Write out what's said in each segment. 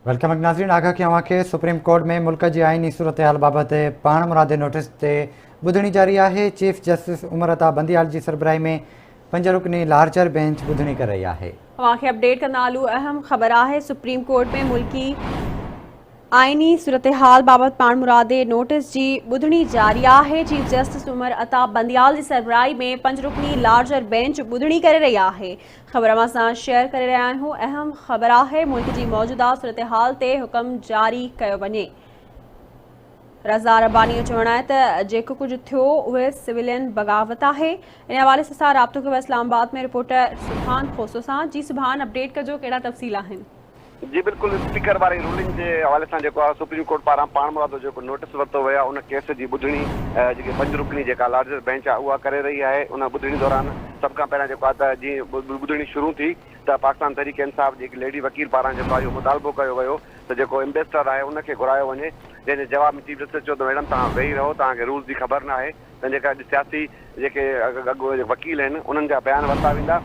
Welcome back ناظرين آگاهه ڪيان اوهان کي سپريم ڪورٽ ۾ ملڪ جي آئيني صورتحال بابت پاڻمرادي نوٽيس تي ٻڌڻي جاري آهي چيف جسٽس عمر عطا بنديال جي سربراهي ۾ پنج رڪني لارجر بينچ ٻڌڻي ڪري رهي آهي. اوهان کي اپڊيٽ ڪندا هلون اهم خبر آهي سپريم ڪورٽ ۾ ملڪي آئيني صورتحال بابت پاڻمرادي نوٽيس جي ٻڌڻي جاري آهي چيف جسٽس عمر عطا بنديال جي سربراهي ۾ پنج رڪني لارجر بينچ ٻڌڻي ڪري رهي آهي خبر اوهان سان شيئر ڪري رهيا آهيون اهم خبر آهي ملڪ جي موجوده صورتحال تي حڪم جاري ڪيو وڃي رضا رباني جو چوڻ آهي ته جيڪو ڪجهه ٿيو اهي سويلين بغاوت آهي ان حوالي سان رابطو ڪيو اسلام آباد ۾ رپورٽر سبحان کوسو سان جي سبحان اپڊيٽ ڪجو ڪهڙا تفصيل آهن. جي بلڪل اسپيڪر واري رولنگ جي حوالي سان جيڪو آهي سپريم ڪورٽ پاران پاڻمرادو جيڪو نوٽس ورتو ويو آهي ان ڪيس جي ٻڌڻي جيڪي پنج رڪني جيڪا لارجر بينچ آهي اها ڪري رهي آهي ان ٻڌڻي دوران سڀ کان پهريان جيڪو آهي ته جيئن ٻڌڻي شروع ٿي ته پاڪستان تحريڪ انصاف جي هڪ ليڊي وڪيل پاران جيڪو آهي اهو مطالبو ڪيو ويو ته جيڪو ايمبيسڊر آهي ان کي گهرايو وڃي جنهن جي جواب ۾ چيف جسٽس چيو ته ميڊم توهان ويهي رهو توهان کي رولز جي خبر ناهي تنهن جي ڪري اڄ سياسي جيڪي وڪيل آهن انهن جا بيان ورتا ويندا.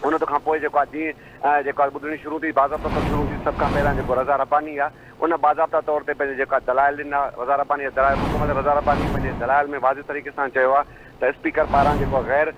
ان کان پوء جيڪو آهي جيئن جيڪو آهي ٻڌڻي شروع ٿي باضابطا طور شروع ٿي سڀ کان پهريان جيڪو رضا رباني آهي ان باضابطا طور تي پنهنجي جيڪا دلائل ڏنا رضا رباني جا دلائل مڪمل رضا رباني پنهنجي دلائل ۾ واضح طريقي سان چيو آهي ته اسپيڪر پاران جيڪو غير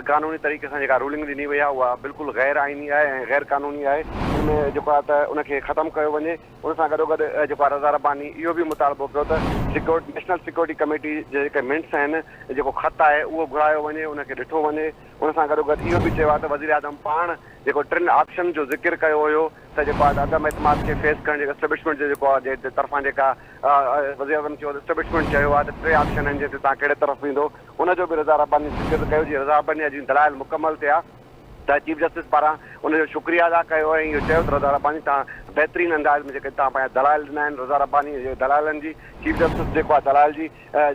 قانوني طريقي سان جيڪا رولنگ ڏني وئي آهي اها بلڪل غير آئيني آهي ۽ غير قانوني آهي ان ۾ جيڪو آهي ته ان کي ختم ڪيو وڃي ان سان گڏوگڏ جيڪو آهي رضا رباني اهو به مطالبو ڪيو ته سيڪيورٽي نيشنل سيڪيورٽي ڪميٽي جي جيڪي منٽس آهن جيڪو خط آهي اهو گهرايو وڃي ان کي ڏٺو وڃي ان سان گڏوگڏ اهو به چيو آهي ته وزيراعظم پاڻ جيڪو ٽن آپشن جو ذڪر ڪيو هيو ته جيڪو آهي ته عدم اعتماد کي فيس ڪرڻ جيڪا اسٽيبلشمينٽ جو جيڪو آهي جي طرفان جيڪا وزيراعظم چيو ته اسٽيبلشمينٽ چيو آهي ته ٽي آپشن آهن جنهن تي توهان ڪهڙي طرف ويندو ان جو به رضا رباني ذڪر ڪيو جي رضا رباني جا جيئن دلائل مڪمل ٿيا ته چيف جسٽس پاران ان جو شڪريه ادا ڪيو ۽ اهو چيو ته رضا رباني توهان بهترين انداز ۾ جيڪي توهان پنهنجا دلائل ڏنا آهن رضا رباني جي دلائلن جي چيف جسٽس جيڪو آهي دلائل جي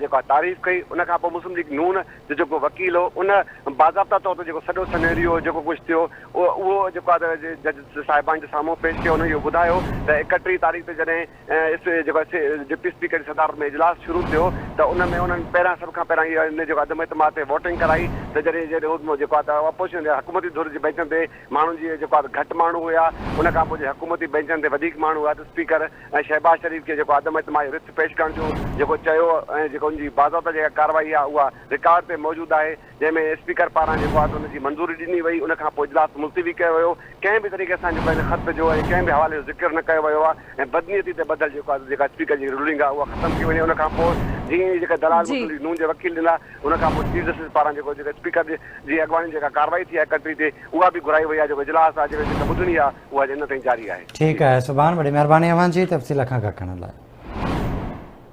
جيڪو آهي تعريف ڪئي ان کان پوء مسلم ليگ نون جو جيڪو وڪيل هو ان باضابطا طور تي جيڪو سڄو سنيريو جيڪو ڪجهه ٿيو اهو جيڪو آهي ته جج صاحبان جي سامهون پيش ڪيو ان اهو ٻڌايو ته 31 تاريخ تي جڏهن جيڪو ڊپٽي اسپيڪر جي صدارت ۾ اجلاس شروع ٿيو ته ان ۾ انهن پهريان سڀ کان پهريان اهو ان جيڪو عدم اعتماد تي ووٽنگ ڪرائي ته جڏهن جڏهن جيڪو آهي ته اپوزيشن جي حڪومتي ڌر جي بينچن تي ماڻهن جي جيڪو آهي گهٽ ماڻهو هيا ان کان پوء جي حڪومتي بينچن تي وڌيڪ ماڻهو هيا ته اسپيڪر ۽ شهباز شريف کي جيڪو عدم اعتماد جي رٿ پيش ڪرڻ جو جيڪو چيو ۽ جيڪو ان جي باضابطه جيڪا ڪارروائي آهي اها رڪارڊ تي موجود آهي جنهن ۾ اسپيڪر پاران جيڪو آهي ته ان جي منظوري ڏني وئي ان کان پوء اجلاس ملتوي ڪيو ويو ڪنهن به طريقي سان جيڪو آهي ان خط جو ۽ ڪنهن به حوالي جو ذڪر نه ڪيو ويو آهي ۽ بدنيتي تي ٻڌل جيڪو آهي جيڪا اسپيڪر جي رولنگ آهي اها ختم ٿي وڃي ان کان پوء جيئن ئي جيڪا دلال جي. مسلم ليگ نون جي وڪيل ڏنا ان کان پوء چيف جسٽس پاران جيڪو جيڪا اسپيڪر جي اڳواڻي جيڪا ڪارروائي ٿي آهي ڪنٽري تي اها به گهرائي وئي آهي جيڪو اجلاس آهي جيڪا ٻڌڻي آهي اها اڃا تائين جاري آهي. ٺيڪ آهي سبحان وڏي مهرباني اوهان جي تفصيل کان آگاهه ڪرڻ لاء.